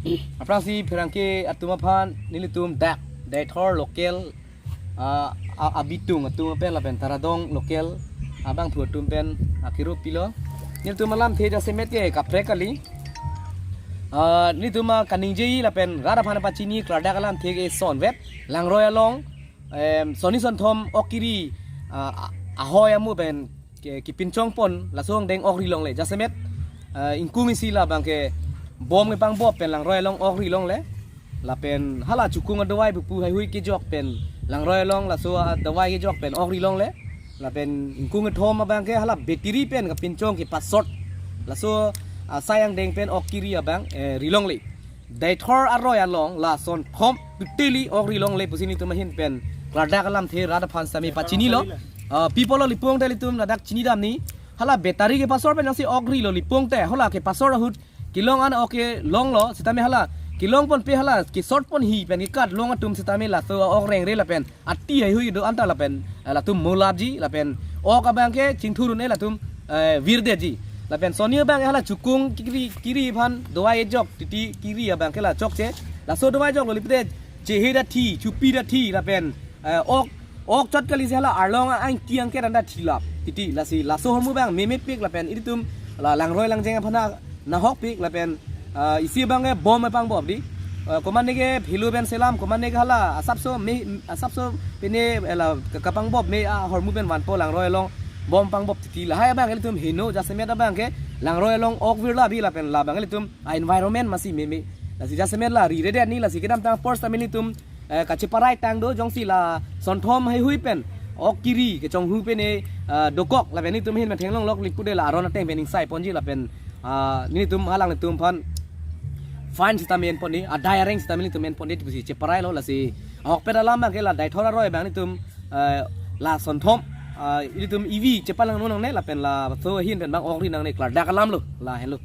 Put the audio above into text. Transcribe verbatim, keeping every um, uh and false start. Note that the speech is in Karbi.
Aphrangsi pherangke atum aphan nelitum dak Deithor local, ah, a- abitung atum pen lapen Taradong local abangphu atum pen akirup pilo. Nelitum alamthe jasemet ke kaprek kali. Ah, nelitum kaningje lapen rat aphan pachini klardak alamthe ke sonvet. Langroi along, em, sonni sonthom ok kiri, ah, a- ahoi amu pen ke- kepinchong pon laso angdeng ok ri longle jasemet, ah, ingkung isi labang ke bom kepangbop pen Langroi along ok ri longle. Lapen hala chukung adawai pupu haihui kejok pen Langroi along laso adawai kejok pen ok ri longle. Lapen ingkung kethom abang ke hala battery pen kepinchong kepasort laso, ah, asai angdeng pen ok kiri abang, eh, ri longle. Deithor aroi along la sonthom totally ok ri longle pusi nelitum ahin pen klardak alamthe rat aphan sitame pachinilo. Ah, pi apotlo pu pulotangte ilitum ladak chinidamji. Hala battery kepasort pen jongsi ok rilo pu pulotangte hala kepasort ahut kelong an ok ke longlo sitame hala kelong ponpe hala kesort ponji pen kekat long atum sitame laso ok rengre lapen ati haihui do anta lapen, eh, latum molapji lapen ok abang ke chingthur un-e latum, eh, virdetji. Lapen sonni abang ke hala chukung kiri kiri aphan dawai ejok titi kiri abang ke la chokche. Laso dawai ejoklo pulote chehe dathi, chupi dathi lapen, eh, ok ok chot kali si hala arlong angki angke randa thilap titi lasi laso ahormu abang memepik lapen ilitum la Langroi langjeng aphan nahokpik lapen, ah, isi abang ke bom kepangbopji. Ah, komatne ke philo pen selam, komatne ke hala asapso me asapso pine, eh, la ke- kepangbop me ahormu pen vanpo Langroi along bom pangbop titi lahai abang ilitum heno jasemet abang ke Langroi along ok virlapji lapen labang ilitum, ah, environment masi meme. Lasi jasemet la ri redet ni lasi kedamtang first time ilitum, eh, kacheparai tang do jongsi la sonthom haihui pen ok kiri kechonghu pen, eh, ah, dokok lapen nelitum ahin pen theklonglok lik pulote la aron ateng pen ingsai ponji lapen, ah, nelitum alanglitum aphan fine sitame en ponji, adai areng sitame nelitum en ponji pusi cheparailo lasi ahokpet alam abang ke la Deithor aroi abang nelitum, eh, la sonthom, ah, ilitum ivi chepalang nonang ne lapen laso ahin pen abang ok ri nangne klardak alamlo lahenlo.